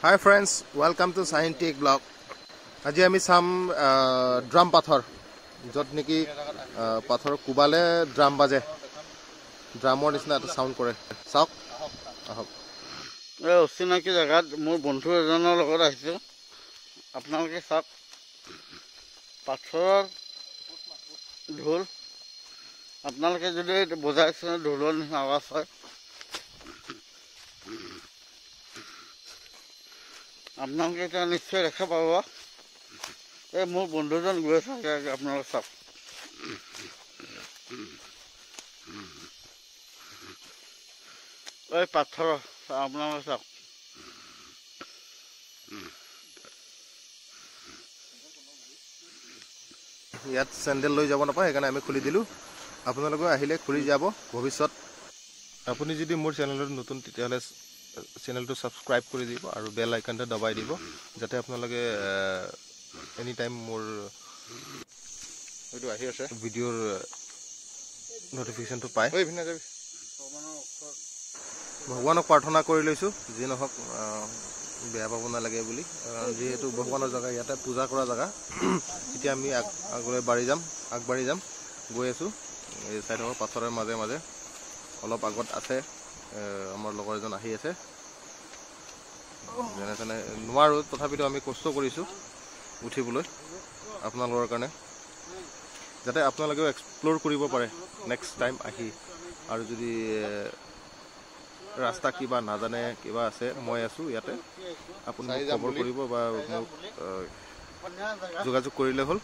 Hi friends, welcome to Scientific Blog. আজি আমি চাম ড্ৰাম পাথৰ, য'ত নেকি পাথৰ কোবালে ড্ৰাম বাজে, ড্ৰামৰ নিচিনা এটা চাউণ্ড কৰে। চাওক আহক। এই অচিনাকি জেগাত মোৰ বন্ধু এজনৰ লগত আহিছোঁ। আপোনালোকে চাওক পাথৰৰ ঢোল। আপোনালোকে যদি বজাইছে ঢোলৰ নিচিনা আৱাজ হয়। আপোনালোকে এতিয়া নিশ্চয় দেখা পাব। এই মোৰ বন্ধুজন গৈ আছে, আপোনালোকে চাওক। এই পাথৰ আপোনালোকে চাওক। ইয়াত চেণ্ডেল লৈ যাব নাপায়, সেইকাৰণে আমি খুলি দিলোঁ। আপোনালোকেও আহিলে খুলি যাব ভৱিষ্যত। আপুনি যদি মোৰ চেনেলত নতুন, তেতিয়াহ'লে চেনেলটো ছাবস্ক্ৰাইব কৰি দিব আৰু বেল আইকনটো দবাই দিব, যাতে আপোনালোকে এনি টাইম মোৰ এইটো আহি আছে ভিডিঅ'ৰ নটিফিকেশ্যনটো পায়। ভগৱানক প্ৰাৰ্থনা কৰি লৈছোঁ, যি নহওক বেয়া পাব নালাগে বুলি, যিহেতু ভগৱানৰ জেগা, ইয়াতে পূজা কৰা জেগা। এতিয়া আমি আগলৈ বাঢ়ি যাম, আগবাঢ়ি যাম, গৈ আছোঁ। এই চাই থাকক পাথৰৰ মাজে মাজে অলপ আগত আছে আমাৰ লগৰ এজন আহি আছে। যেনে তেনে নোৱাৰোঁ, তথাপিতো আমি কষ্ট কৰিছোঁ উঠিবলৈ আপোনালোকৰ কাৰণে, যাতে আপোনালোকেও এক্সপ্ল'ৰ কৰিব পাৰে নেক্সট টাইম আহি। আৰু যদি ৰাস্তা কিবা নাজানে, কিবা আছে, মই আছোঁ ইয়াতে, আপুনি মোক খবৰ কৰিব বা মোক যোগাযোগ কৰিলে হ'ল।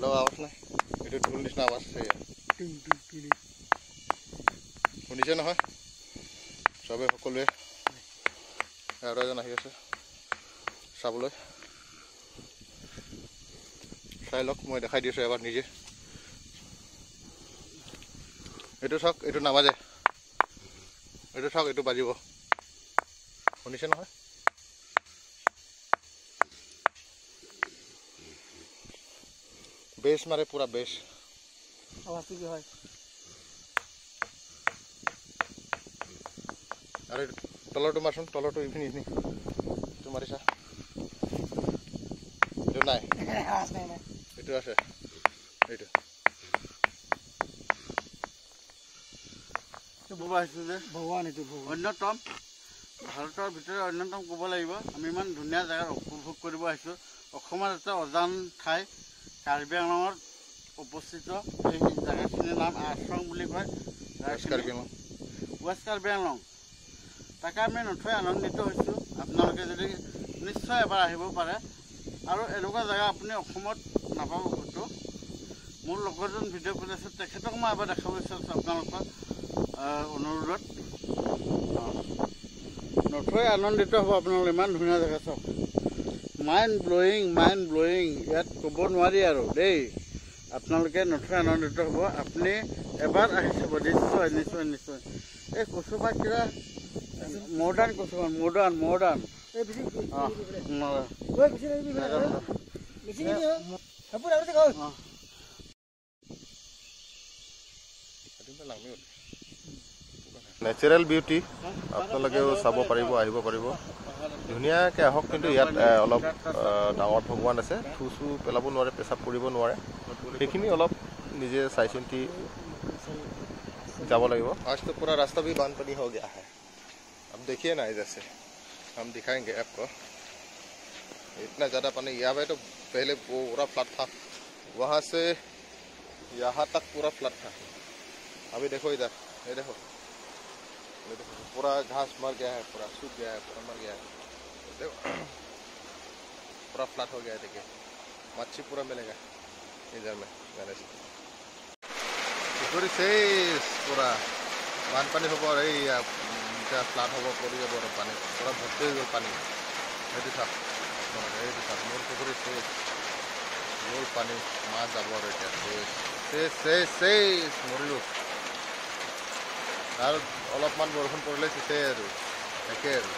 আৱাজ নাই, এইটো ঢোল নিচিনা আৱাজ আছে। শুনিছে নহয় চবে, সকলোৱে? আৰু এজন আহি আছে চাবলৈ। চাই লওক, মই দেখাই দিছোঁ এবাৰ নিজে। এইটো চাওক, এইটো নাবাজে। এইটো চাওক, এইটো বাজিব। শুনিছে নহয়? বেছ মাৰে, পুৰা বেছ। আৱাজটো কি হয়? আৰু তলৰটো মাৰচোন, তলৰটো ইভিনি ইভিনি এইটো মাৰিছা, এইটো নাই, এইটো আছে, এইটো ভগৱান, এইটো অন্যতম, ভাৰতৰ ভিতৰত অন্যতম ক'ব লাগিব। আমি ইমান ধুনীয়া জেগাত উপভোগ কৰিব আহিছোঁ। অসমত এটা অজান ঠাই, কাৰ্বি আংলঙত অৱস্থিত। এই জেগাখিনিৰ নাম আশ্ৰম বুলি কয়, ৱেষ্ট কাৰ্বি আংলং। তাকে আমি নথৈ আনন্দিত হৈছোঁ। আপোনালোকে যদি নিশ্চয় এবাৰ আহিব পাৰে। আৰু এনেকুৱা জেগা আপুনি অসমত নাপাব ক'তো। মোৰ লগৰজন ভিডিঅ' কৰি আছে, তেখেতক মই এবাৰ দেখাব বিচাৰিছোঁ আপোনালোকৰ অনুৰোধত। নথৈ আনন্দিত হ'ব আপোনালোক, ইমান ধুনীয়া জেগা চাওক। মাইণ্ড ব্লয়িং, মাইণ্ড ব্লয়িং, ইয়াত ক'ব নোৱাৰি আৰু দেই। আপোনালোকে নথৈ আনন্দিত হ'ব। আপুনি এবাৰ আহি চাব নিশ্চয়, নিশ্চয়, নিশ্চয়। এই কচুপাত কিবা মডাৰ্ণ কচুপাত, মডাৰ্ণ, মডাৰ্ণ। অঁ। নেচাৰেল বিউটি আপোনালোকেও চাব পাৰিব, আহিব পাৰিব ধুনীয়াকৈ আহক। কিন্তু ইয়াত অলপ ডাঙৰ ভগৱান আছে, থু চু পেলাব নোৱাৰে, পেচাব কৰিব নোৱাৰে, সেইখিনি অলপ নিজে চাই চিন্তি যাব লাগিব। आज तो पूरा रास्ता भी बानपानी हो गया है। अब देखिए ना, इधर से हम दिखाएंगे आपको। इतना ज़्यादा पानी यहाँ पे, तो पहले पूरा फ्लड था, वहाँ से यहाँ तक पूरा फ्लड था। अभी देखो इधर, ये देखो, ये देखो, पूरा घास मर गया है, पूरा सूख गया है, पूरा मर गया है। देखो पूरा फ्लड हो गया है। देखिए मच्छी पूरा मिलेगा इधर में जाने से। পুখুৰী চেচ, পুৰা বানপানী হ'ব আৰু এই এতিয়া ফ্লাড হ'ব, পৰি যাব আৰু পানী পুৰা ভৰ্তি হৈ গ'ল পানী। সেইটো চাওক, এইটো চাওক, মোৰ পুখুৰী চেচ গ'ল পানী, মাছ যাব আৰু এতিয়া চেচ চেচ চেচ চেচ, মৰিলোঁ। আৰু অলপমান বৰষুণ পৰিলে চেচেই আৰু একে আৰু।